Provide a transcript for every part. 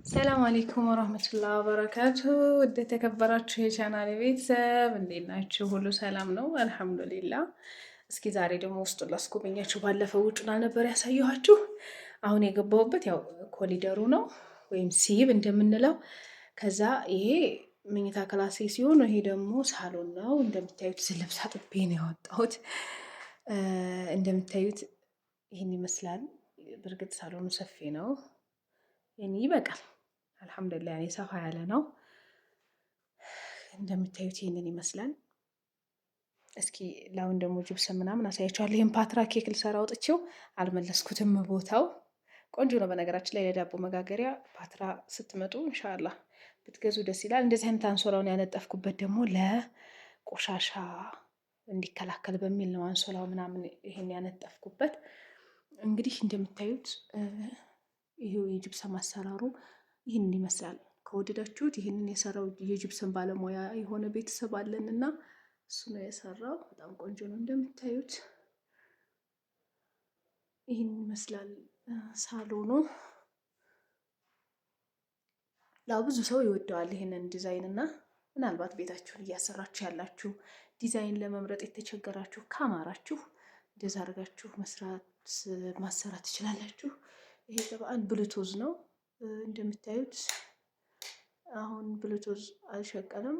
ሰላም አለይኩም ወራህመቱላሂ ወበረካቱ። ወደ ተከበራችሁ የቻናል ቤተሰብ እንዴት ናችሁ? ሁሉ ሰላም ነው አልሐምዱሊላህ። እስኪ ዛሬ ደግሞ ውስጡን ላስጎበኛችሁ። ባለፈው ውጩን አልነበር ያሳየኋችሁ። አሁን የገባሁበት ያው ኮሊደሩ ነው ወይም ሲብ እንደምንለው። ከዛ ይሄ መኝታ ክላሴ ሲሆን ይሄ ደግሞ ሳሎን ነው። እንደምታዩት ልብስ አጥቤ ነው ያወጣሁት። እንደምታዩት ይህን ይመስላል። በእርግጥ ሳሎኑ ሰፊ ነው። ይበቃል። አልሐምዱሊላህ ያኔ ሰፋ ያለ ነው። እንደምታዩት ይህንን ይመስላል። እስኪ ለአሁን ደግሞ ጅብሰን ምናምን አሳያችኋለሁ። ይህን ፓትራ ኬክ ልሰራ አውጥቼው አልመለስኩትም። ቦታው ቆንጆ ነው። በነገራችን ላይ ለዳቦ መጋገሪያ ፓትራ ስትመጡ ኢንሻአላህ ብትገዙ ደስ ይላል። እንደዚህ አይነት አንሶላውን ያነጠፍኩበት ደግሞ ለቆሻሻ እንዲከላከል በሚል ነው። አንሶላው ምናምን ይሄን ያነጠፍኩበት እንግዲህ እንደምታዩት ይሄው የጅብሰም አሰራሩ ይህንን ይመስላል። ከወደዳችሁት ይህንን የሰራው የጅብሰን ባለሙያ የሆነ ቤተሰብ አለን እና እሱ ነው የሰራው። በጣም ቆንጆ ነው እንደምታዩት ይህን ይመስላል ሳሎኑ። ያው ብዙ ሰው ይወደዋል ይህንን ዲዛይን እና ምናልባት ቤታችሁን እያሰራችሁ ያላችሁ ዲዛይን ለመምረጥ የተቸገራችሁ ካማራችሁ እንደዛ አድርጋችሁ መስራት ማሰራት ትችላላችሁ። ይሄ ጠብአን ብሉቱዝ ነው እንደምታዩት። አሁን ብሉቱዝ አልሸቀለም።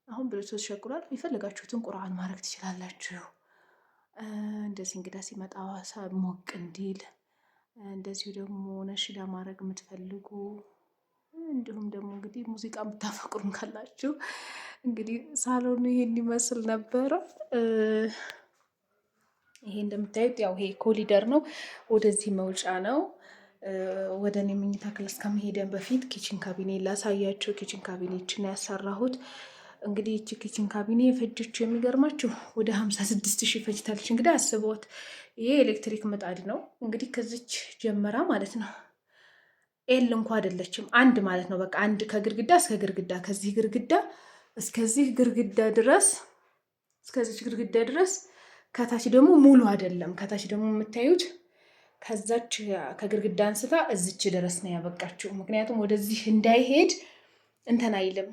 አሁን ብሉቱዝ ሸቅሏል። የፈለጋችሁትን ቁርአን ማድረግ ትችላላችሁ። እንደዚህ እንግዳ ሲመጣ ዋሳ ሞቅ እንዲል፣ እንደዚሁ ደግሞ ነሽዳ ማድረግ የምትፈልጉ እንዲሁም ደግሞ እንግዲህ ሙዚቃ የምታፈቅሩም ካላችሁ እንግዲህ ሳሎኑ ይሄን ይመስል ነበረ። ይሄ እንደምታዩት ያው ይሄ ኮሊደር ነው፣ ወደዚህ መውጫ ነው። ወደ እኔ መኝታ class ከመሄደን በፊት kitchen cabinet ላሳያችሁ። Kitchen cabinet ችን ያሰራሁት እንግዲህ ይቺ kitchen cabinet የፈጀችው የሚገርማችሁ ወደ 56,000 ፈጅታለች። እንግዲህ አስበውት፣ ይሄ ኤሌክትሪክ ምጣድ ነው። እንግዲህ ከዚች ጀመራ ማለት ነው። L እንኳ አይደለችም አንድ ማለት ነው። በቃ አንድ ከግድግዳ እስከ ግድግዳ ከዚህ ግድግዳ እስከዚህ ግድግዳ ድረስ እስከዚች ግድግዳ ድረስ ከታች ደግሞ ሙሉ አይደለም። ከታች ደግሞ የምታዩት ከዛች ከግድግዳ አንስታ እዚች ድረስ ነው ያበቃችው። ምክንያቱም ወደዚህ እንዳይሄድ እንትን አይልም፣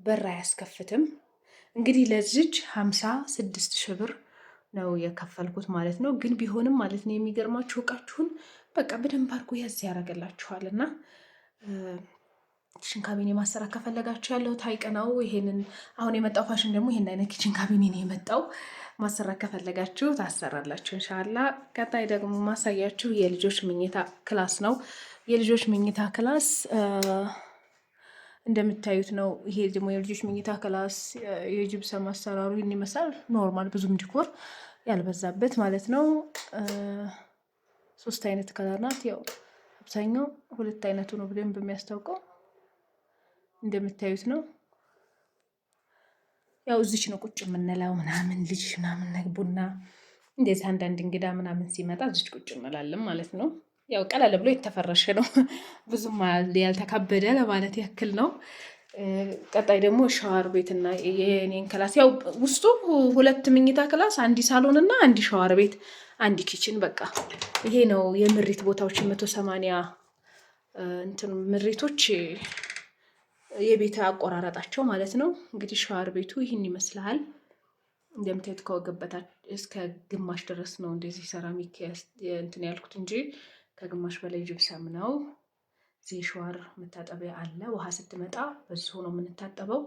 በር አያስከፍትም። እንግዲህ ለዚች 56,000 ብር ነው የከፈልኩት ማለት ነው። ግን ቢሆንም ማለት ነው የሚገርማችሁ እቃችሁን በቃ በደንብ አድርጎ ያዝ ያደርግላችኋል እና kitchen cabinet ማሰራት ከፈለጋችሁ ያለው ሀይቅ ነው። ይሄንን አሁን የመጣው ፋሽን ደግሞ ይሄን አይነት kitchen cabinet ነው የመጣው። ማሰራት ከፈለጋችሁ ታሰራላችሁ እንሻላ። ቀጣይ ደግሞ ማሳያችሁ የልጆች መኝታ class ነው። የልጆች መኝታ class እንደምታዩት ነው። ይሄ ደግሞ የልጆች መኝታ class የጅብሰም አሰራሩ ይህን ይመስላል። Normal ብዙም decor ያልበዛበት ማለት ነው። ሶስት አይነት color ናት። ያው አብዛኛው ሁለት አይነቱ ነው በደንብ የሚያስታውቀው እንደምታዩት ነው። ያው እዚች ነው ቁጭ የምንለው ምናምን ልጅ ምናምን ቡና እንደዚህ አንዳንድ እንግዳ ምናምን ሲመጣ እዚች ቁጭ እንላለን ማለት ነው። ያው ቀለል ብሎ የተፈረሸ ነው፣ ብዙም ያልተካበደ ለማለት ያክል ነው። ቀጣይ ደግሞ ሻወር ቤትና የኔን class ያው ውስጡ ሁለት መኝታ class፣ አንድ ሳሎን እና አንድ ሻወር ቤት፣ አንድ kitchen። በቃ ይሄ ነው የምሪት ቦታዎች 180 እንትን ምሪቶች የቤት አቆራረጣቸው ማለት ነው። እንግዲህ ሻወር ቤቱ ይህን ይመስላል። እንደምታዩት ከወገብ በታች እስከ ግማሽ ድረስ ነው እንደዚህ ሴራሚክ እንትን ያልኩት እንጂ ከግማሽ በላይ ጅብሰም ነው። እዚህ ሻወር መታጠቢያ አለ። ውሃ ስትመጣ በዚሁ ነው የምንታጠበው።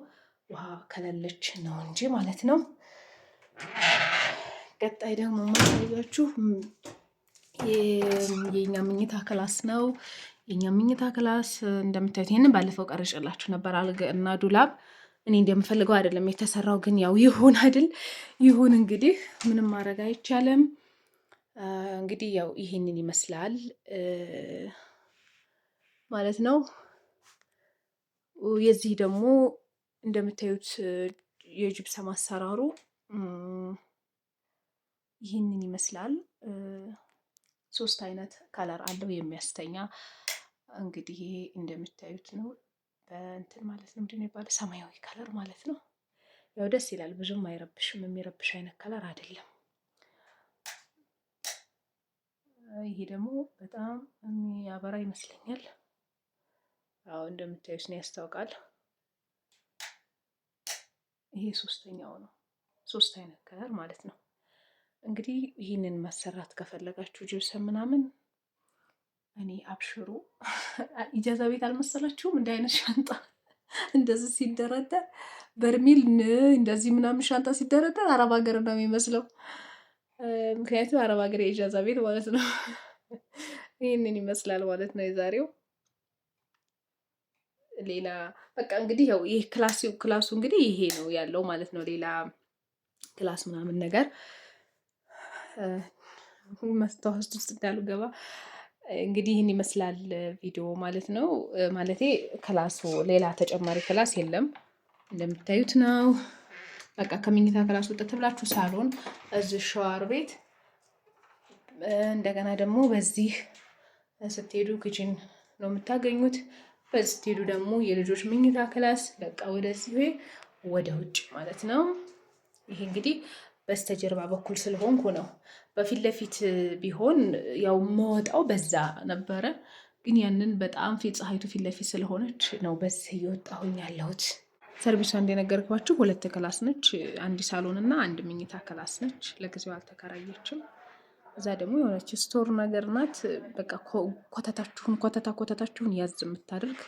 ውሃ ከሌለች ነው እንጂ ማለት ነው። ቀጣይ ደግሞ ማሳያችሁ የኛ መኝታ class ነው። የኛ መኝታ class እንደምታዩት ይህንን ባለፈው ቀርጬላችሁ ነበር። አልጋ እና ዱላብ እኔ እንደምፈልገው አይደለም የተሰራው፣ ግን ያው ይሁን አይደል ይሁን እንግዲህ ምንም ማድረግ አይቻልም። እንግዲህ ያው ይህንን ይመስላል ማለት ነው። የዚህ ደግሞ እንደምታዩት የጅብሰም አሰራሩ ይህንን ይመስላል። ሶስት አይነት color አለው የሚያስተኛ እንግዲህ ይሄ እንደምታዩት ነው። በእንትን ማለት ነው ምንድን ነው የሚባለው ሰማያዊ color ማለት ነው። ያው ደስ ይላል፣ ብዙም አይረብሽም። የሚረብሽ አይነት color አይደለም። ይሄ ደግሞ በጣም የሚያበራ ይመስለኛል። አዎ እንደምታዩት ነው፣ ያስታውቃል። ይሄ ሶስተኛው ነው። ሶስት አይነት color ማለት ነው። እንግዲህ ይህንን ማሰራት ከፈለጋችሁ ጅብሰን ምናምን እኔ አብሽሩ። ኢጃዛ ቤት አልመሰላችሁም? እንደ አይነት ሻንጣ እንደዚህ ሲደረደር በርሜል እንደዚህ ምናምን ሻንጣ ሲደረደር አረብ ሀገር ነው የሚመስለው። ምክንያቱም አረብ ሀገር የኢጃዛ ቤት ማለት ነው። ይህንን ይመስላል ማለት ነው የዛሬው። ሌላ በቃ እንግዲህ ያው ይህ class ኡ እንግዲህ ይሄ ነው ያለው ማለት ነው። ሌላ class ምናምን ነገር መስታወት ውስጥ እንዳልገባ እንግዲህ ይህን ይመስላል ቪዲዮ ማለት ነው። ማለቴ class ኡ ሌላ ተጨማሪ class የለም እንደምታዩት ነው። በቃ ከመኝታ class ወጣ ብላችሁ ሳሎን፣ እዚህ ሸዋር ቤት፣ እንደገና ደግሞ በዚህ ስትሄዱ kitchen ነው የምታገኙት። በዚህ ስትሄዱ ደግሞ የልጆች መኝታ class፣ በቃ ወደዚህ ወደ ውጭ ማለት ነው። ይሄ እንግዲህ በስተጀርባ በኩል ስለሆንኩ ነው። በፊት ለፊት ቢሆን ያው መወጣው በዛ ነበረ፣ ግን ያንን በጣም ፊት ፀሐይቱ ፊት ለፊት ስለሆነች ነው በዚህ እየወጣሁኝ ያለሁት። ሰርቪሷ እንደነገርኳችሁ ሁለት class ነች። አንድ ሳሎን እና አንድ መኝታ class ነች። ለጊዜው አልተከራየችም። እዛ ደግሞ የሆነች store ነገር ናት። በቃ ኮተታችሁን ኮተታ ኮተታችሁን ያዝ የምታደርግ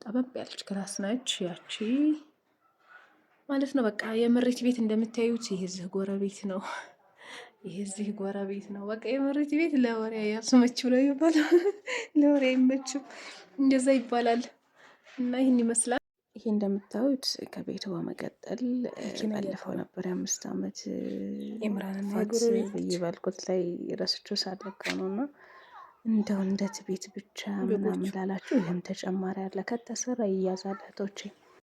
ጠበብ ያለች class ነች ያቺ ማለት ነው። በቃ የምሬት ቤት እንደምታዩት ይህ እዚህ ጎረቤት ነው። ይህ እዚህ ጎረቤት ነው። በቃ የምሬት ቤት ለወሬ አያስመችም ነው ይባላል። ለወሬ አይመችም እንደዛ ይባላል። እና ይህን ይመስላል። ይሄ እንደምታዩት ከቤቱ በመቀጠል ባለፈው ነበር የ5 ዓመት ፋት ብዬ ባልኩት ላይ ረስቼው ሳለቀው ነው። እና እንደው እንደት ቤት ብቻ ምናምን ላላችሁ ይህም ተጨማሪ አለ። ከተሰራ ይያዛል እህቶቼ።